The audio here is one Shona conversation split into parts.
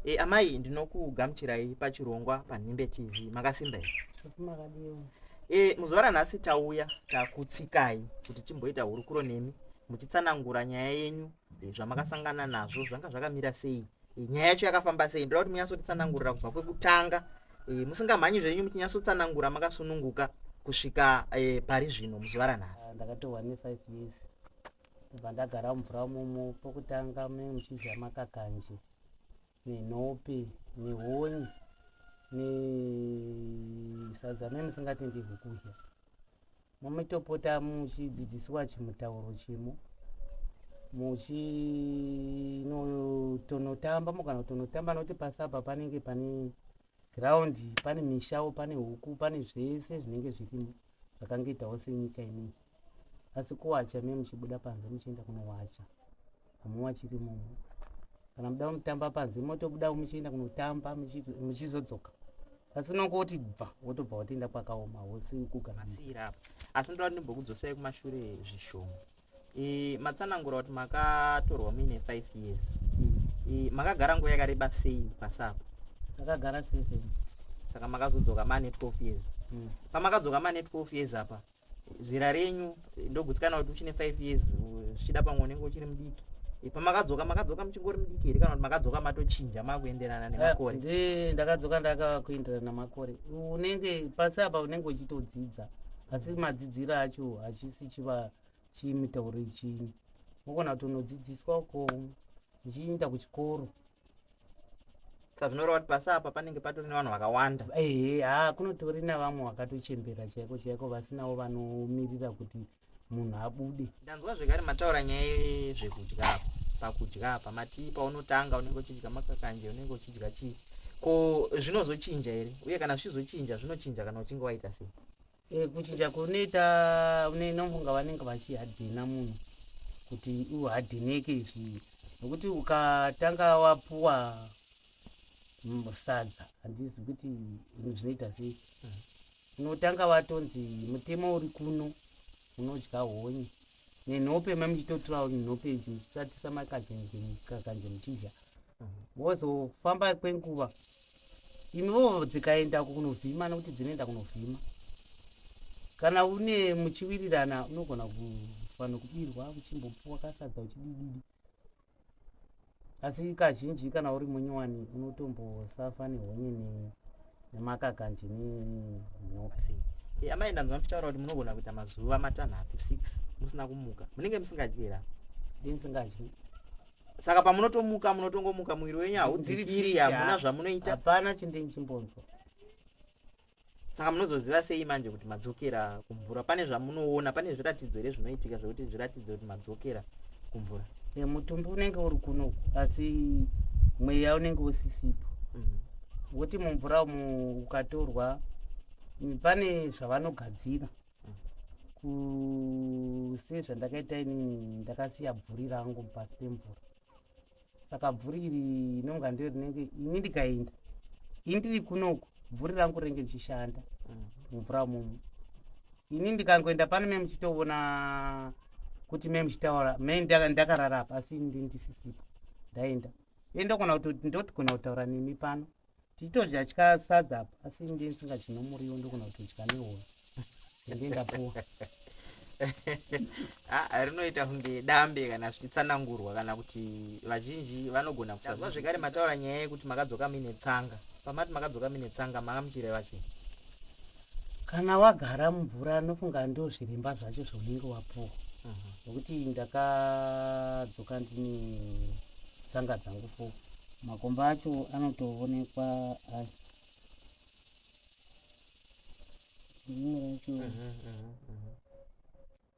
E, amai ndinokugamuchirai pachirongwa panhimbe tv makasimba here e, muzuva ranhasi tauya takutsikai kuti timboita hurukuro nemi muchitsanangura nyaya yenyu e, zvamakasangana nazvo zvanga zvakamira sei e, nyaya yacho yakafamba sei ndoda kuti munyatsotitsanangurira kubva kwekutanga e, musingamhanyi zvenyu muchinyatsotsanangura makasununguka kusvika e, pari zvino muzuva ranhasi ah, ndakatohwa ne5 years ndobva ndagara mumvura momo pokutanga mune muchidya makakanje nenhope nehonye nesadza me musingatenderwi kudya mumitopota muchidzidzisiwa chimutauro chimo muchinotonotamba mugana kutonotamba nokuti pasi apa panenge pane ground pane mishawo pane huku pane zvese zvinenge zvirimo zvakangoitawo senyika inei asi kuwacha me muchibuda panze muchienda kunowacha hamuwachiri mumo kana muda kunotamba panze motobuda muchienda kunotamba muchizodzoka asi unongoti bva wotobva watoenda kwakaoma hosi kugara asi ndoda ndimbokudzosai kumashure zvishoma e, matsanangura kuti makatorwa muine 5 years mm. e, makagara nguva yakareba sei pasi apa ndakagara 7 saka makazodzoka mane 12 years mm. pamakadzoka mane 12 years apa zera renyu ndogutsikana kuti uchine 5 years zvichida pamwe unenge uchiri mudiki e, pamakadzoka makadzoka muchingori mudiki here kana kuti makadzoka matochinja makuenderana nemakore eh, ndakadzoka ndakakuenderana nemakore unenge pasi apa unenge uchitodzidza asi madzidziro acho hachisi chiva chimitauro ichini unogona kuti unodzidziswa uko uchiinda kuchikoro saka zvinoreva kuti pasi apa panenge patori nevanhu vakawanda ehe ha kunotori nevamwe vakatochembera chaiko chaiko vasinawo vanomirira kuti munhu abude ndanzwa zvekare mataura nyaya yezvekudya apa pakudya apa mati paunotanga unenge uchidya makakanje unenge uchidya chii ko zvinozochinja here uye kana zvichizochinja zvinochinja kana uchinge waita sei E, kuchinja kunoita unofunga vanenge vachihadhena munhu kuti uhadheneke izvi nokuti ukatanga wapuwa sadza handizi kuti zvinoita sei mm. unotanga watonzi mutemo uri kuno unodya honye nenhope ma muchitotorawo nhope idzi muchitsatisa makakanje muchidya mm. wozofamba kwenguva imiwo dzikaenda kunovhima nokuti dzinoenda kunovhima kana une muchiwirirana unogona kufanira kubirwa uchimbopuwa kasadza uchidididi asi kazhinji kana uri munyowani unotombosafa nehonye nemakakanje nenyoka sei eh, amai ndanzwa muchitaura kuti munogona kuita mazuva matanhatu 6 musina kumuka munenge musingadyi here ndinsingadyi saka pamunotomuka munotongomuka muviri wenyu haudzikiri hamuna zvamunoita hapana chindichimbonzwa saka munozoziva sei manje kuti madzokera kumvura pane zvamunoona pane zviratidzo here zvinoitika zvekuti zviratidze kuti madzokera kumvura e, mutumbi unenge uri kuno asi mweya unenge usisipo mhm. woti mm. mumvura umu ukatorwa pane zvavanogadzira sezvandakaita inini ndakasiya bvuri rangu pasi pemvura saka bvuri iri inonga ndiyo rinenge ini ndikaenda ini ndiri kunoku bvuri rangu rinenge richishanda mm. mumvura mumu ini ndikangoenda pano me muchitoona kuti me muchitaura me ndakarara apa asi ndi ndisisipo ndaenda ndogona ndogona kutaura nemi pano tichitodya tya sadza apa asi ndi ndisingadyi nomuriwo ndogona kutodya nehove ndenge ndapuwa ah, rinoita kunge dambe kana zvichitsanangurwa kana kuti vazhinji vanogona kusazwa zvekare mataura nyaya yekuti makadzoka muine tsanga pamati makadzoka muine tsanga manga muchireva chii kana wagara mumvura nofunga ndo zviremba zvacho zvaunenge wapuwa mhm. nokuti ndakadzoka ndine tsanga dzangu fo Makomba acho anotoonekwa aya. Rimwe racho.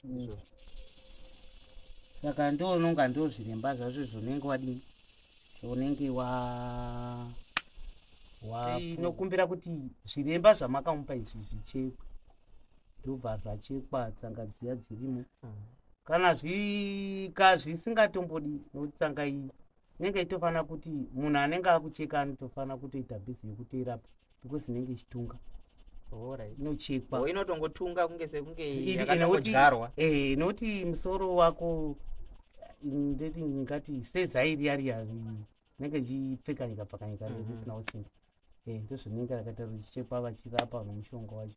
Mhm, Saka ndoononga ndozviremba zvacho zvaunenge wadini zvaunenge wa winokumbira kuti zviremba zvamakamupa izvi zvichekwe ndobva zvachekwa tsanga dziya dzirimo mm. kana zvika zvisingatombodi nokuti tsanga iyi inenge ichitofanira kuti munhu anenge akucheka anotofanira kutoita bhizi yekutoirapa because inenge ichitunga inochekwa oh, inotongotunga kunge sekunge yakatongodyarwa eh nokuti musoro wako ndeti ngati sezai riya riya Rinenge richipfekanyika pfakanyika risina kusimba. Ndozvinenge rakaita richichekwa vachirapa nomushonga wacho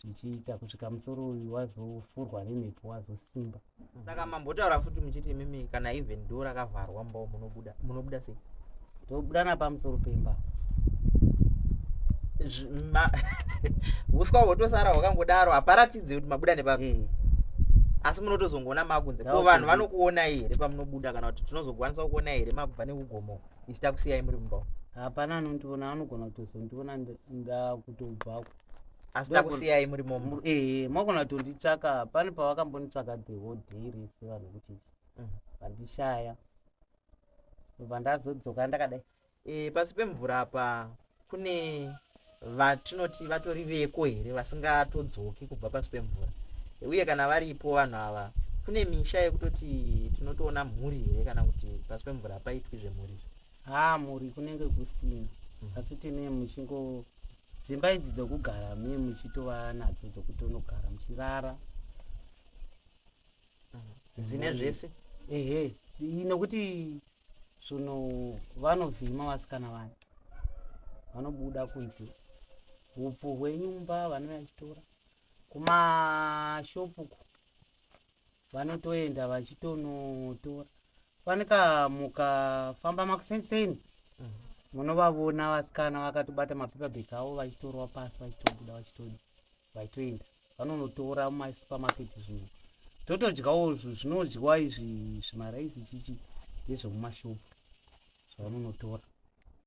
zvichiita kusvika musoro uyu wazofurwa nemhepo wazosimba. Saka mambotaura futi muchiti imimi kana even door rakavharwa mumba umu munobuda, munobuda sei? Tobuda napamusoro pemba. Uswa hwotosara hwakangodaro, haparatidzi kuti mabuda nepapi. Asi munotozongoona makunze. Ko vanhu vanokuonai here pamunobuda, kana kuti tinozokwanisa kukuonai here makubva nekugomo isi takusiyai muri mumba umu? Hapana anondiona, anogona kutozondiona ndakutobvako. Asi takusiyai muri momo. Magona kutonditsvaka, pane pavakambonditsvaka the whole day rese vanhu kuti vandishaya, ndobva ndazodzoka ndakadai. Pasi pemvura apa kune vatinoti vatori veko here vasingatodzoki kubva pasi pemvura? Uye kana varipo vanhu ava, kune misha yekutoti tinotoona mhuri here, kana kuti pasi pemvura hapaitwi zvemhuri izvi? Ha, mhuri kunenge kusina. Asi tine muchingo dzimba idzi dzekugara mune muchitova nadzo dzekutonogara muchirara. Dzine zvese? Ehe, nokuti zvono vanovhima vasikana vaya vanobuda kunze, upfu hwenyumba vanouya vachitora kumashopu, vanotoenda vachitonotora. Fanika mukafamba makusenseni munovavona vasikana vakatobata mapaper bag avo vachitorwa pasi, vachitobuda, vachitodi vachitoenda vanonotora mumasupermarket zvinhu totodyawo zvinodyiwa izvi, zvimaraisi chichi, ndezvemumashopu zvavanonotora.